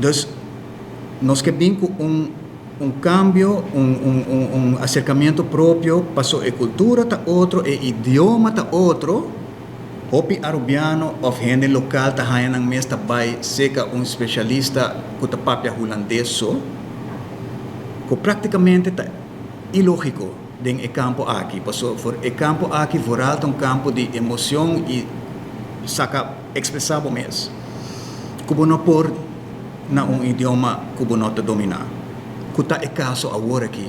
Dus nos ke bin ku un kambio, un aserkamentu propio, paso e kultura ta otro, e idioma ta otro. Hopi arubiano òf hende lokal ta haña nan mes ta bai seka un spesialista ku ta papia hulandes so, ku práktikamente ta ilógiko den e kampo aki, paso for e kampo aki vooral ta un kampo di emocion i saka ekspresá bo mes ku bo no por na un idioma ku bo no ta dominá, ku ta e kaso awor aki.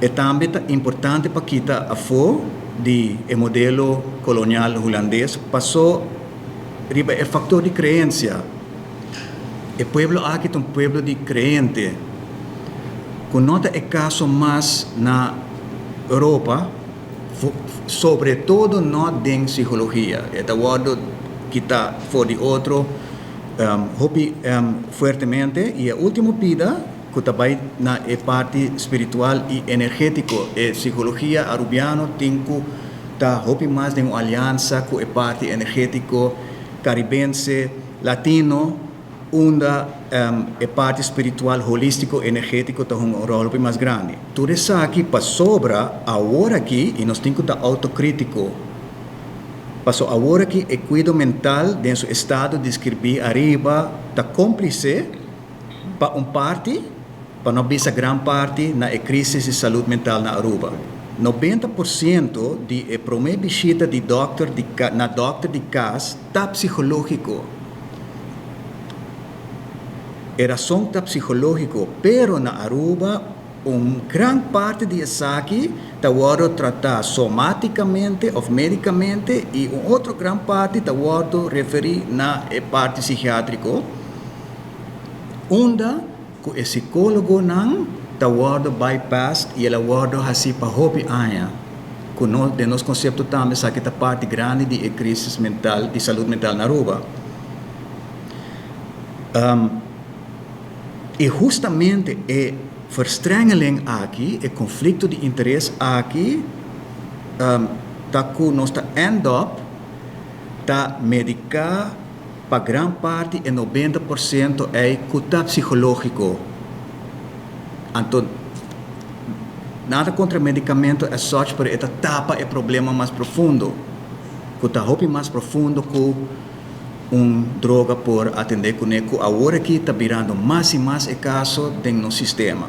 E tambe ta importante pa kita afó di e modelo kolonial hulandes pasó riba e faktor di kreensia. E pueblo aki ta un pueblo di kreente, ku no ta e kaso mas na Europa, sobre todo no den psikologia. E ta wòrdu kitá for di otro hopi fuertemente. I e último pida ku ta bai na e parti spiritual i energétiko. E psikologia arubiano tin ku ta hopi mas den un aliansa ku e parti energétiko karibense, latino, unda e parti spiritual holístiko energétiko ta hunga un ròl hopi mas grandi. Tur esaki pasobra awor aki, i nos tin ku ta outokrítiko, paso awor aki e kuido mental den su estado deskribí ariba ta kómplise, Pa un parti, pa no bisa gran parti, na e crisis di salud mental na Aruba. 90% di e prome bishita di dokter di na dokter di cas ta psicologico. E rason ta psicologico, pero na Aruba un gran parti di esaki ta wordo trata somaticamente of medicamente y un otro gran parti ta wordo referi na e parti psichiatrico. Unda ku e sikólogonan ta wòrdu bypassed i el a wòrdu hasí pa hopi aña, ku no den nos konsepto tambe esaki ta parti grandi di e krisis mental di salud mental na Aruba. I hustamente e verstrengeling aki, e konflikto di interes aki ta ku nos ta end up ta mediká Pa gran parti e 90% ei ku ta psikológiko. Anto nada kontra medikamento as such pero e ta tapa e problema mas profundo, ku ta hopi mas profundo ku un droga por atendé kuné ku awor aki ta birando mas i mas e kaso den nos sistema.